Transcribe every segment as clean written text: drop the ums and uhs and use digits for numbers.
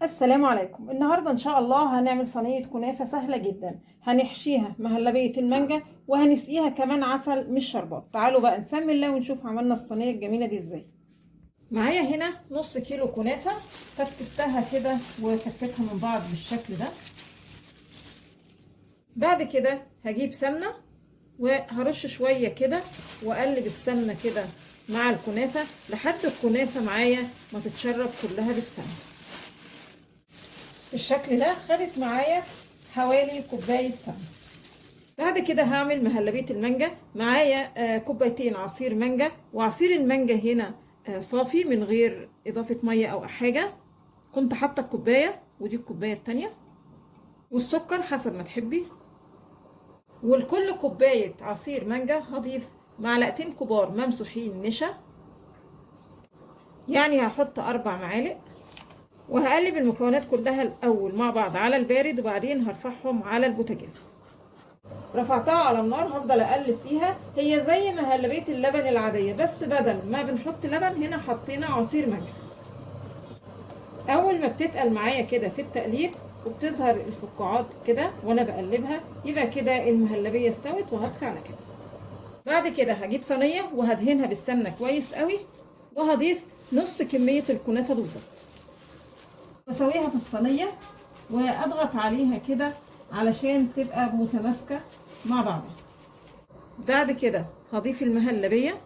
السلام عليكم. النهارده ان شاء الله هنعمل صينية كنافه سهلة جدا، هنحشيها مهلبية المانجا وهنسقيها كمان عسل مش شربات. تعالوا بقى نسمي الله ونشوف عملنا الصينية الجميلة دي ازاي. معايا هنا نص كيلو كنافه، فتتها كده وفتتها من بعض بالشكل ده. بعد كده هجيب سمنه وهرش شوية كده واقلب السمنة كده مع الكنافه لحد الكنافه معايا ما تتشرب كلها بالسمنه بالشكل ده. خدت معايا حوالي كوباية سمنه. بعد كده هعمل مهلبية المانجا. معايا كوبايتين عصير مانجا، وعصير المانجا هنا صافي من غير اضافه مية او حاجة. كنت حاطه الكوباية ودي الكوباية التانية، والسكر حسب ما تحبي. ولكل كوباية عصير مانجا هضيف معلقتين كبار ممسوحين نشا، يعني هحط 4 معالق. وهقلب المكونات كلها الاول مع بعض على البارد، وبعدين هرفعهم على البوتاجاز. رفعتها على النار، هفضل اقلب فيها. هي زي مهلبية اللبن العادية، بس بدل ما بنحط لبن هنا حطينا عصير مانجا. اول ما بتتقل معايا كده في التقليب وبتظهر الفقاعات كده وانا بقلبها، يبقى كده المهلبيه استوت، وهطفي على كده. بعد كده هجيب صينية وهدهنها بالسمنه كويس قوي، وهضيف نص كمية الكنافه بالظبط. بسويها في الصينية واضغط عليها كده علشان تبقى متماسكة مع بعضها. بعد كده هضيف المهلبيه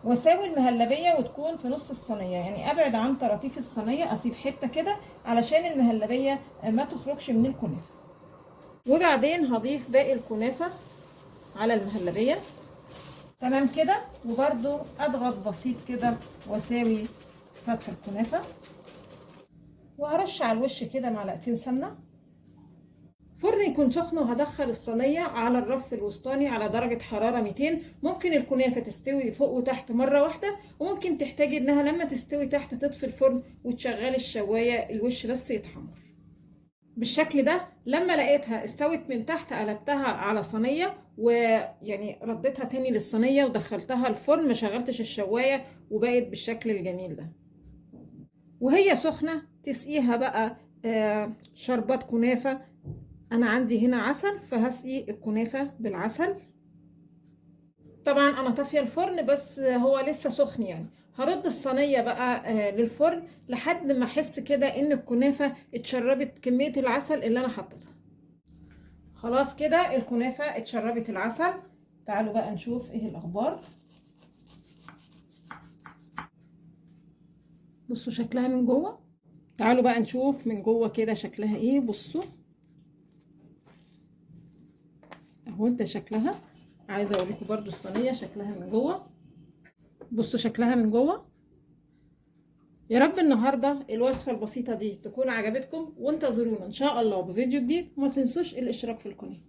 واساوي المهلبيه وتكون في نص الصينية، يعني ابعد عن طراطيف الصينية، اسيب حتة كده علشان المهلبيه ما تخرجش من الكنافه. وبعدين هضيف باقي الكنافه على المهلبيه. تمام كده. وبرده اضغط بسيط كده واساوي سطح الكنافه، وهرش على الوش كده معلقتين سمنه. فرن يكون سخن، وهدخل الصينية على الرف الوسطاني على درجه حرارة 200. ممكن الكنافه تستوي فوق وتحت مرة واحدة، وممكن تحتاجي انها لما تستوي تحت تطفي الفرن وتشغلي الشوايه الوش بس يتحمر بالشكل ده. لما لقيتها استوت من تحت قلبتها على صينية، ويعني رديتها تاني للصينيه ودخلتها الفرن، ما شغلتش الشوايه، وبقت بالشكل الجميل ده. وهي سخنة تسقيها بقى شربات كنافه. انا عندي هنا عسل، فهسقي الكنافه بالعسل. طبعا انا طافية الفرن بس هو لسه سخن، يعني هرد الصينية بقى للفرن لحد ما احس كده ان الكنافه اتشربت كمية العسل اللي انا حطيتها. خلاص كده الكنافه اتشربت العسل. تعالوا بقى نشوف ايه الاخبار. بصوا شكلها من جوه. تعالوا بقى نشوف من جوه كده شكلها ايه. بصوا اهو ده شكلها. عايزه اوريكم برضو الصينية شكلها من جوه. بصوا شكلها من جوه. يا رب النهارده الوصفة البسيطة دي تكون عجبتكم، وانتظرونا ان شاء الله بفيديو جديد، وما تنسوش الاشتراك في القناة.